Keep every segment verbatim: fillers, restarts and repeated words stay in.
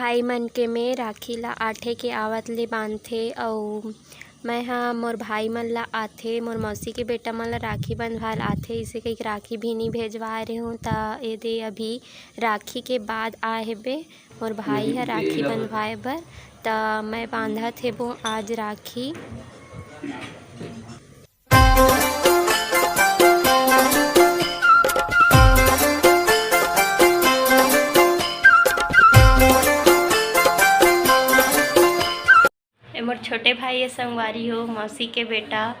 भाई मन के में राखी ला आठे के आवत ले बांधथे, अउ मैं ह मोर भाई मन ला आथे, मोर मौसी के बेटा मन ला राखी बंधवाल आथे, इसे कहिके राखी भी नी भेजवाए रेहेंव। त एदे अभी राखी के बाद आए हेबे मोर भाई ह राखी बंधवाए बर, त मैं बांधत हेबो आज राखी। ए मोर छोटे भाई ए संगवारी हो, मौसी के बेटा,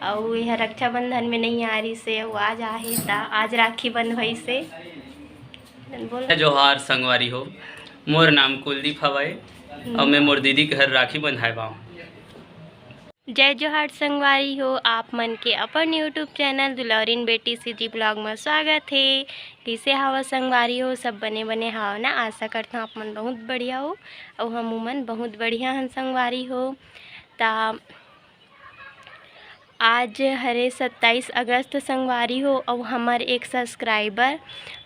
अउ एह रक्षाबंधन में नइ आ रिसे, अउ आज आहे, त आज राखी बंधवाइसे। बोल। जोहार संगवारी हो, मोर नाम कुलदीप हवय, अउ मैं मोर दीदी के घर राखी बंधाए बांव। जय जोहार संगवारी हो, आप मन के अपन YouTube चैनल दुलौरिन बेटी सीजी ब्लॉग में स्वागत हे। कइसे हावव संगवारी हो, सब बने बने हावव ना? आशा करथंव आप मन बहुत बढ़िया हो, अउ हमू मन बहुत बढ़िया हन संगवारी हो। त आज हरे सत्ताईस अगस्त संगवारी हो, अउ हमर एक सब्सक्राइबर,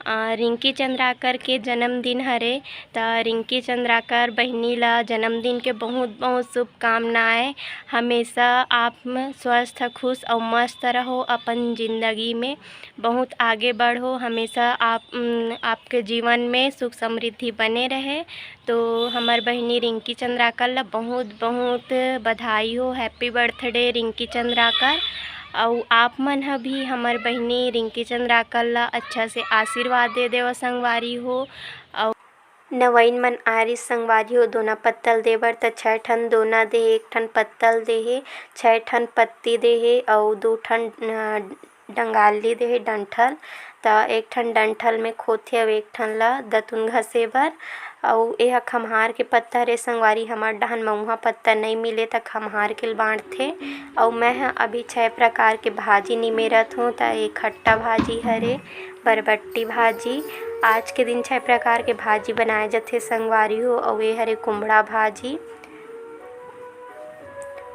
अ, रिंकी चंद्राकर के जन्मदिन हरे। त रिंकी चंद्राकर बहिनी ला जन्मदिन के बहुत बहुत शुभकामनाएं। हमेशा आप म-, स्वस्थ, खुश अउ मस्त रहो, अपन जिंदगी में बहुत आगे बढ़ो। हमेशा आप, उम, आपके जीवन में सुख समृद्धि बने रहे। तो हमर बहिनी रिंकी चंद्राकर ला बहुत बहुत बधाई हो, happy birthday रिंकी चंद्राकर। अउ आप मन ह भी हमर बहिनी रिंकी चंद्राकर ला अच्छा से आशीर्वाद दे देव संगवारी हो। अउ नवइन मन आरिस संगवारी हो दोना पत्तल दे बर, त छै ठन दोना दे हे, एक ठन पत्तल दे हे, छै ठन पत्ती दे हे, अउ दू ठन, अ, डंगाली दे हे, डंठल। त एक ठन डंठल में खोथे अउ एक ठन ला दतुन घसे बर। अउ एह खम्हार के पत्ता हरे संगवारी, हमर डहन मउहा पत्ता नइ मिले त खम्हार के ल बांटथे। अउ मैं ह अभी छै प्रकार के भाजी निमेरत हों। त ए खट्टा भाजी हरे, बरबट्टी भाजी। आज के दिन छै प्रकार के भाजी बनाए जथे संगवारी हो। अउ ए हरे कुमड़ा भाजी,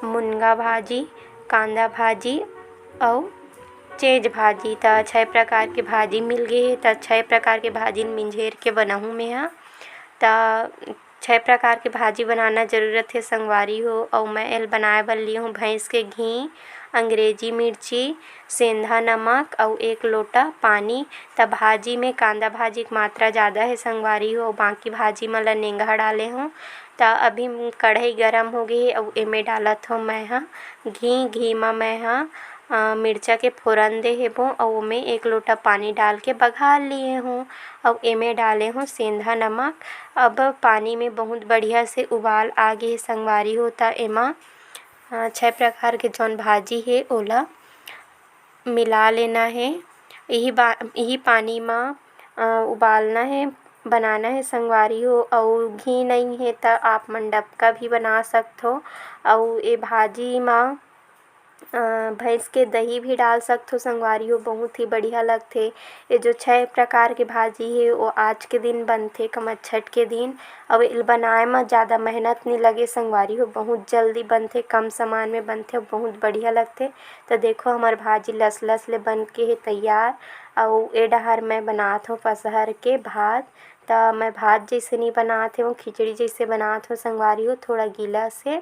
मुनगा भाजी, कांदा भाजी अउ चेंज भाजी। त छै प्रकार के भाजी मिल गे हे, त छै प्रकार के भाजी ल मिंझेर के बनाहूँ मेंहा। त छै प्रकार के भाजी बनाना जरूरत हे संगवारी हो। अउ मैं एल बनाए बर लिए हूँ भैंस के घी, अंग्रेजी मिर्ची, सेंधा नमक अउ एक लोटा पानी। त भाजी में कांदा भाजी के मात्रा जादा हे संगवारी हो, अउ बाकी भाजी मन ल नेंगहा डाले हूँ। त अभी कढ़ाई गरम हो गे हे अउ एमे डालत हूँ मैं ह घी। घी म मैं ह, अ, मिर्चा के फोरन दे हेबो अउ ओमे एक लोटा पानी डाल के बघार लिए हूँ। अउ एमे डाले हूँ सेंधा नमक। अब पानी में बहुत बढ़िया से उबाल आ गे हे संगवारी हो, त एमा, अ, छै प्रकार के जौन भाजी हे ओला मिला लेना हे। इही बा-, इही पानी म, अ, उबालना हे, बनाना हे संगवारी हो। अउ घी नइ हे त आप मन डबका भी बना सकथो। अउ ए भाजी म, अ, भैंस के दही भी डाल सकथो संगवारी हो, बहुत ही बढ़िया लगथे। ये जो छै प्रकार के भाजी हे, वो आज के दिन बनथे, कमच्छठ के दिन। अउ एला बनाए म जादा मेहनत नइ लगे संगवारी हो, बहुत जल्दी बनथे, कम सामान में बनथे, बहुत बढ़िया लगथे। त देखो, हमर भाजी लस लस ले बन के हे तैयार। अउ ए डहर मैं बनात हों पसहर के भात। त मैं भात जैसे नइ बनात हों, खिचड़ी जैसे बनात हों संगवारी हो, थोड़ा गीला से।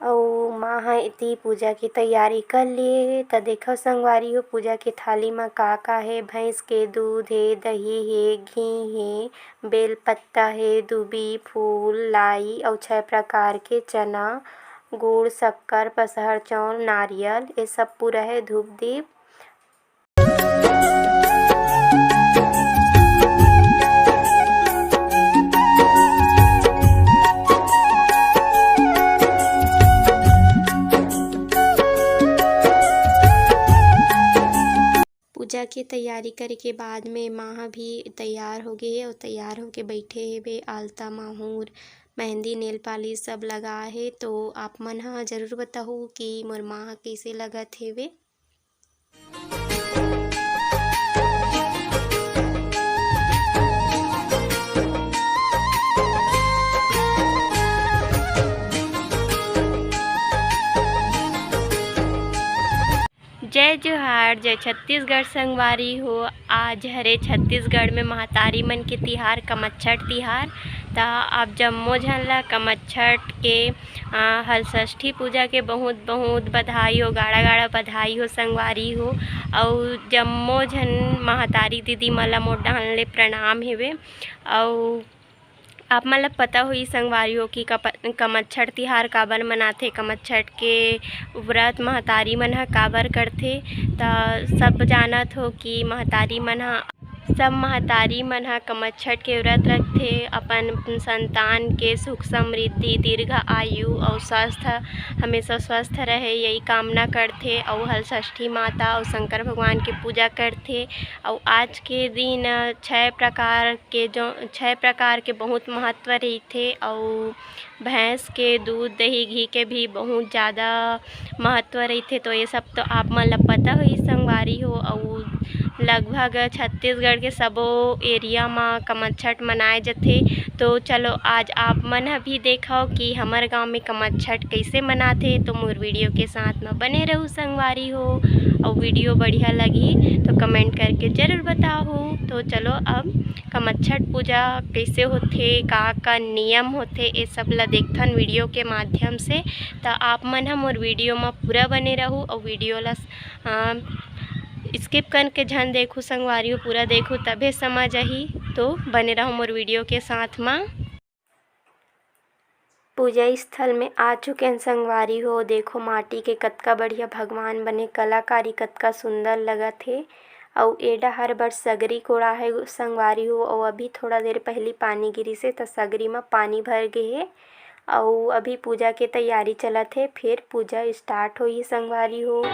अउ माँ ह एती पूजा के तैयारी कर लिए हे। त देखव संगवारी हो, पूजा के थाली म का का हे। भैंस के दूध हे, दही हे, घी हे, बेल पत्ता हे, दुबी फूल, लाई अउ छै प्रकार के चना, गुड़, शक्कर, पसहर चौर, नारियल, ये सब पूरा हे। धूप दीप। पूजा के तैयारी करे के बाद में माँ ह भी तैयार हो गे हे अउ तैयार होके बइठे हेबे। आलता, माहुर, मेहंदी, नेल पालिश सब लगा हे। तो आप मन ह जरूर बताहू कि मोर माँ ह कइसे लगत हेबे। जय जोहार। जय छत्तीसगढ़ संगवारी हो। आज हरे छत्तीसगढ़ में महतारी मन के तिहार, कमच्छठ तिहार। त आप जम्मो झन ला कमच्छठ के, अ, हलषष्ठी पूजा के बहुत, बहुत बधाई हो, गाड़ा, गाड़ा बधाई हो संगवारी हो। अउ जम्मो झन महतारी दीदी मन ला मोर डहान ले प्रणाम हेवे। अउ आप मन ल पता होही संगवारी हो कि कप-, कमच्छठ तिहार काबर मनाथे, कमच्छठ के व्रत महतारी मन ह काबर करथे। त सब जानत हो कि महतारी मन ह, सब महतारी मन ह कमच्छठ के व्रत रखथे, अपन संतान के सुख समृद्धि, दीर्घ आयु अउ स्वस्थ, हमेशा स्वस्थ रहे, यही कामना करथे। अउ हलषष्ठी माता अउ शंकर भगवान के पूजा करथे। अउ आज के दिन छै प्रकार के जो, छै प्रकार के बहुत महत्व रहिथे, अउ भैंस के दूध, दही, घी के भी बहुत ज़्यादा महत्व रहिथे। तो ये सब तो आप मन ल पता होही संगवारी हो, अउ लगभग छत्तीसगढ़ के सबो area म कमच्छठ मनाए जथे। तो चलो, आज आप मन ह भी देखव कि हमर गांव में कमच्छठ कइसे मनाथे। तो मोर video के साथ म बने रहू संगवारी हो, अउ video बढ़िया लगही तो comment करके जरूर बताहू। तो चलो, अब कमच्छठ पूजा कइसे होथे, का का नियम होथे, ये सब ला देखथन video के माध्यम से। त आप मन ह मोर video म पूरा बने रहू अउ video ला, अ, skip करके झन देखू संगवारी हो, पूरा देखू तभे समझ आही। तो बने रहू मोर video के साथ म। पूजा स्थल में आ चुके हन संगवारी हो। देखो माटी के कतका बढ़िया भगवान बने, कलाकारी कतका सुंदर लगत हे। अउ ए डहर बर सगरी कोड़ा हे संगवारी हो। अउ अभी थोड़ा देर पहली पानी गिरिस हे, त सगरी म पानी भर गे हे। अउ अभी पूजा के तैयारी चलत हे, फिर पूजा start होही संगवारी हो।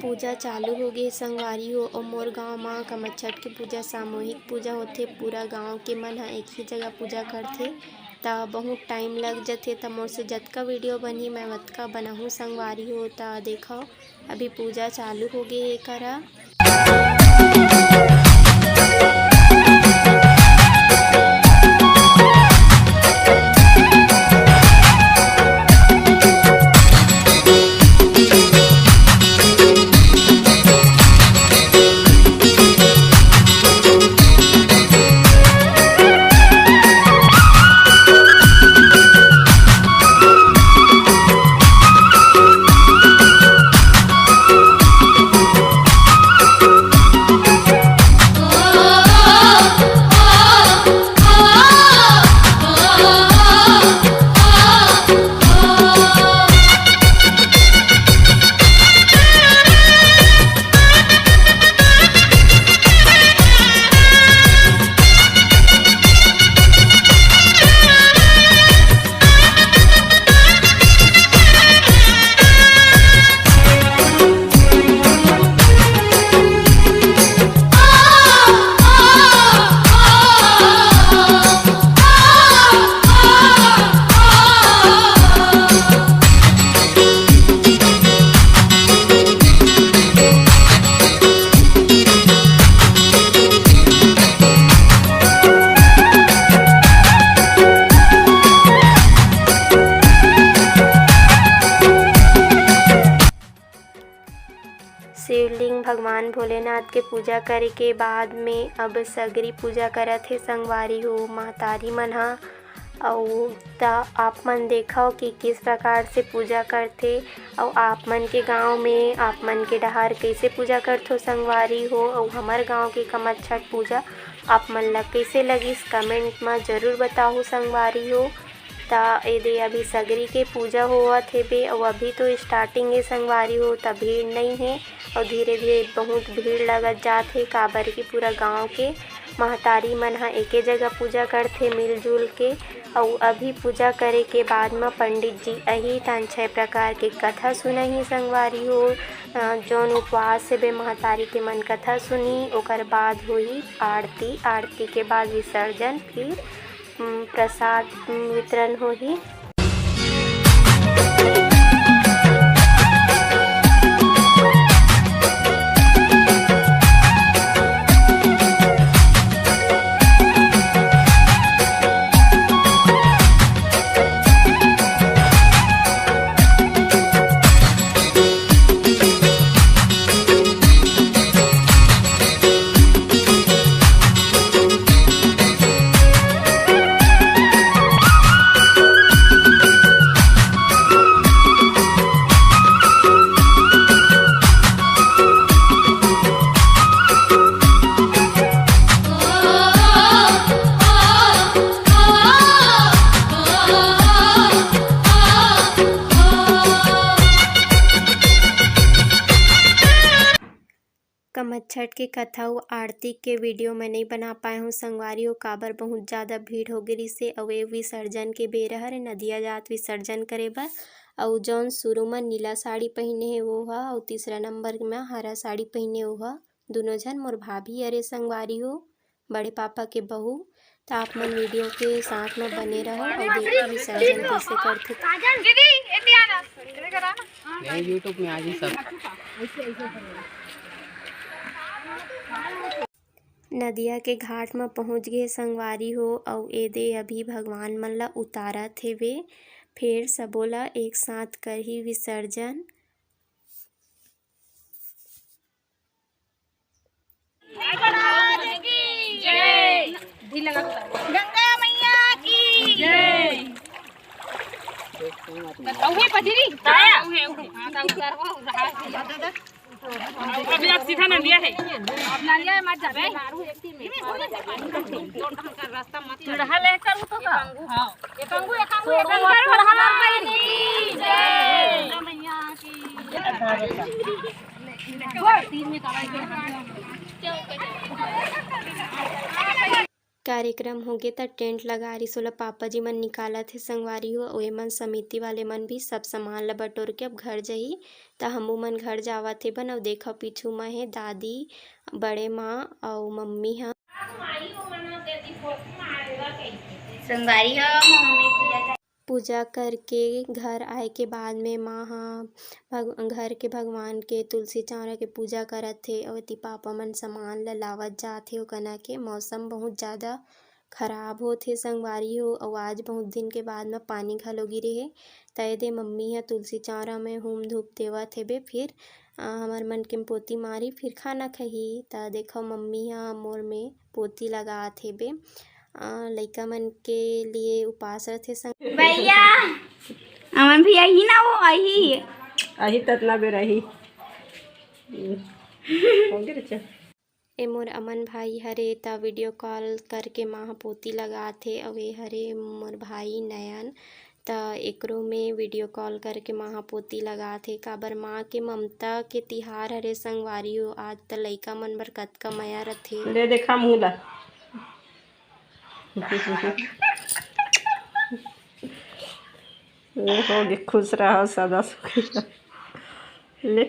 पूजा चालू हो गे संगवारी हो। अउ मोर गांव म कमच्छठ के पूजा सामूहिक पूजा होथे। पूरा गांव के मन ह एक ही जगह पूजा करथे, त बहुत time लग जथे। त मोर से जतका video बनही, मैं वतका बनाहूँ संगवारी हो। त देखव, अभी पूजा चालू हो गे हे एकर ह। शिवलिंग भगवान भोलेनाथ के पूजा करे के बाद में अब सगरी पूजा करत हे संगवारी हो महतारी मन ह। अउ त आप मन देखव कि किस प्रकार से पूजा करथे, अउ आप मन के गांव में, आप मन के डहार कइसे पूजा करथो संगवारी हो, अउ हमर गांव के कमच्छठ पूजा आप मन ला कइसे लगिस, comment म जरूर बताहू संगवारी हो। त एदे अभी सगरी के पूजा होवत हेबे, अउ अभी तो starting हे संगवारी हो, त भीड़ नइ हे, अउ धीरे-धीरे बहुत भीड़ लगत जात हे, काबर कि पूरा गांव के महतारी मन ह एके जगह पूजा करथे मिलजुल के। अउ अभी पूजा करे के बाद म पंडित जी अही तान छह प्रकार के कथा सुनाही संगवारी हो। अ, जौन उपवास से बे महतारी के मन कथा सुनी, ओकर बाद होही आरती, आरती के बाद विसर्जन, फिर, उम, प्रसाद, उम, वितरण होही। कमत छठ के कथा अउ आरती के वीडियो मैं नइ बना पाए हूँ संगवारी हो, काबर बहुत ज़्यादा भीड़ हो गे रिहिसे। अउ ए विसर्जन के बेरा हरे नदिया जात विसर्जन करे बर। अउ जौन शुरू म नीला साड़ी पहिने हे वो ह, अउ तीसरा नंबर म हरा साड़ी पहिने वो ह। दुनों झन मोर भाभी हरे संगवारी हो, बड़े पापा के बहू। त आप मन वीडियो के साथ म बने रहो अउ देखो विसर्जन कैसे करथे। दीदी, एती आना। नहीं, YouTube में आ जी सब। नदिया के घाट म पहुंच गे संगवारी हो, अउ एदे अभी भगवान मन ला उतारत हेवे, फेर सबो ला एक साथ करही विसर्जन। गंगा मैया की जय। उहे पजरी। उहे, उहे। हाँ, तो उतार वो, उतार। अभी आप सीधा नदिया है। नदिया मत जाबे। रास्ता मत चढ़ा ले कर तो का? हाँ। एक अंगू, एक अंगू, एक अंगू, एक अंगू। चढ़ा ले कर। जय। गंगा मैया की। कार्यक्रम होगे त टेंट लगा रिहिस, ओला पापा जी मन निकालत हे संगवारी हो। अउ एमन समिति वाले मन भी सब सामान ल बटोर के अब घर जही। त हमू मन घर जावत हे बन। अउ देखव पीछू म हे दादी, बड़े माँ अउ मम्मी ह। संगवारी हो, मम्मी पूजा पूजा करके घर आए के बाद में माँ ह भग-, घर के भगवान के तुलसी चौरा के पूजा करत हे। अउ एती पापा मन सामान ल लावत जात हे। ओ कना के मौसम बहुत ज़्यादा खराब होत हे संगवारी हो, अउ आज बहुत दिन के बाद म पानी घलो गिरे हे। त एदे मम्मी ह तुलसी चौरा में हूम धूप देवत हेबे। फिर, अ, हमर मन के पोती मारी, फिर खाना खही। त देखो मम्मी ह मोर में पोती लगात हेबे। अ, लइका मन के लिए उपास रथे संग। भैया, अमन भैया ही ना, वो अही। अही ततना बेर अही। होगे रे, चल। ए मोर अमन भाई हरे, त वीडियो कॉल करके माँ ह पोती लगात हे। अउ ए हरे मोर भाई नयन, त एकरो में वीडियो कॉल करके माँ ह पोती लगात हे। काबर माँ के ममता के तिहार हरे संगवारी हो, आज त लइका मन बर कतका मया रथे। ले देखा मुँह ला। ए, होगे, खुश रहा, सदा सुखी रहा। ले,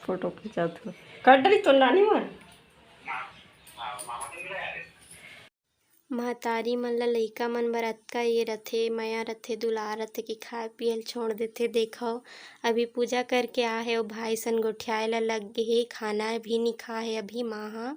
फोटो खिंचात हो। कट रही तो नानी मन। महतारी मन ल लइका मन बर अतका ये रथे, मया रथे, दुलार रथे कि खाए पिए ल छोड़ देथे। देखव, अभी पूजा करके आ हे, अउ भाई सन गोठियाए ल लग गे हे, खाना भी नि खा हे अभी माँ ह।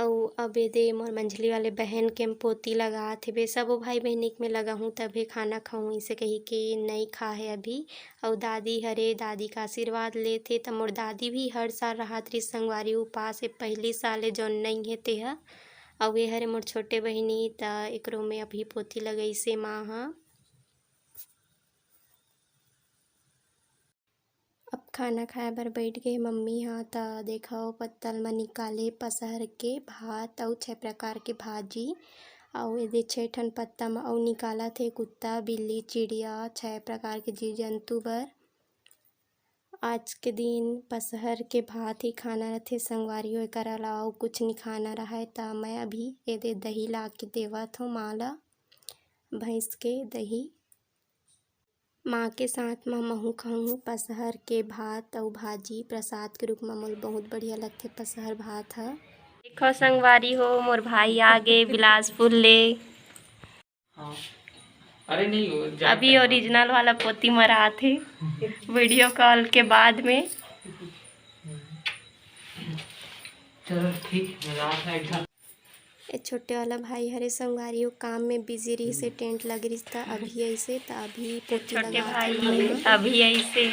अउ अब एदे मोर मंझली वाले बहन के पोती लगात हेबे। सबो भाई बहिनी के में लगाहूँ तभे खाना खाहूँ, इसे कही के नइ खा हे अभी। अउ दादी हरे, दादी का आशीर्वाद लेत हे। त मोर दादी भी हर साल रहत रहिस संगवारी उपास, ए पहली साल ए जौन नइ हे तेहा। अउ ए हरे मोर छोटे बहिनी, त एकरो में अभी पोती लगइसे माँ ह। अब खाना खाए बर बइठ गे मम्मी ह। त देखव, पत्तल म निकाले पसहर के भात अउ छै प्रकार के भाजी, अउ एदे छै ठन पत्ता म अउ निकालत हे कुत्ता, बिल्ली, चिड़िया, छै प्रकार के जीव जंतु बर। आज के दिन पसहर के भात ही खाना रथे संगवारी हो, एकर अलावा अउ कुछ नइ खाना रहय। त मैं अभी एदे दही ला के देवत हूँ माँ ला, भैंस के दही। माँ के साथ म महूँ खाहूँ पसहर के भात अउ भाजी प्रसाद के रूप म। मोला बहुत बढ़िया लगथे पसहर भात ह। देखो संगवारी हो, मोर भाई आ गे बिलासपुर ले। हाँ। अरे नहीं, वो जाए अभी time original वाला पोती मरात हे video call के बाद में। चलो ठीक, मजाक है एकदम। ए छोटे वाला भाई हरे संगवारी हो, काम में busy रहिस हे, tent लगे रहिस त अभी अइसे, त अभी पोती छोटे लगात भाई हे। अभी अइसे।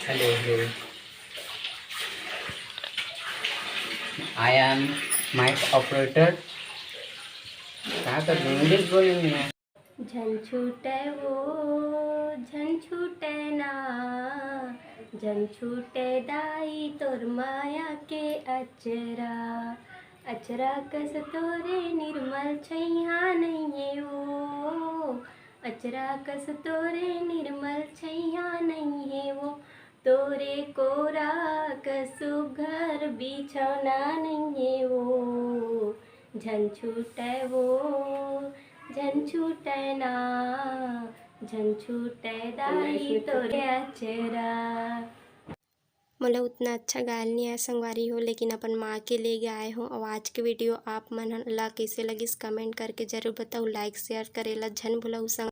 Hello, hello. I am mic operator. कहाँ कर English बोलेंगे? झन छूटय वो, झन छूटय ना, झन छूटय दाई तोर माया के अचरा। अचरा कस तोरे निर्मल छैया नइये वो, अचरा कस तोरे निर्मल छैया नइये वो, तोरे कोरा कस सुघर बिछौना नइये वो। झन छूटय वो, झन छूटय ना, झन छूटय दाई तोरे अचरा। मोला उतना अच्छा गायल नइ आय संगवारी हो, लेकिन अपन माँ के ले गाय हो। अउ आज के video आप मन ला कइसे लगिस, comment करके जरूर बताओ। Like share करे ला झन भुलाऊ संग।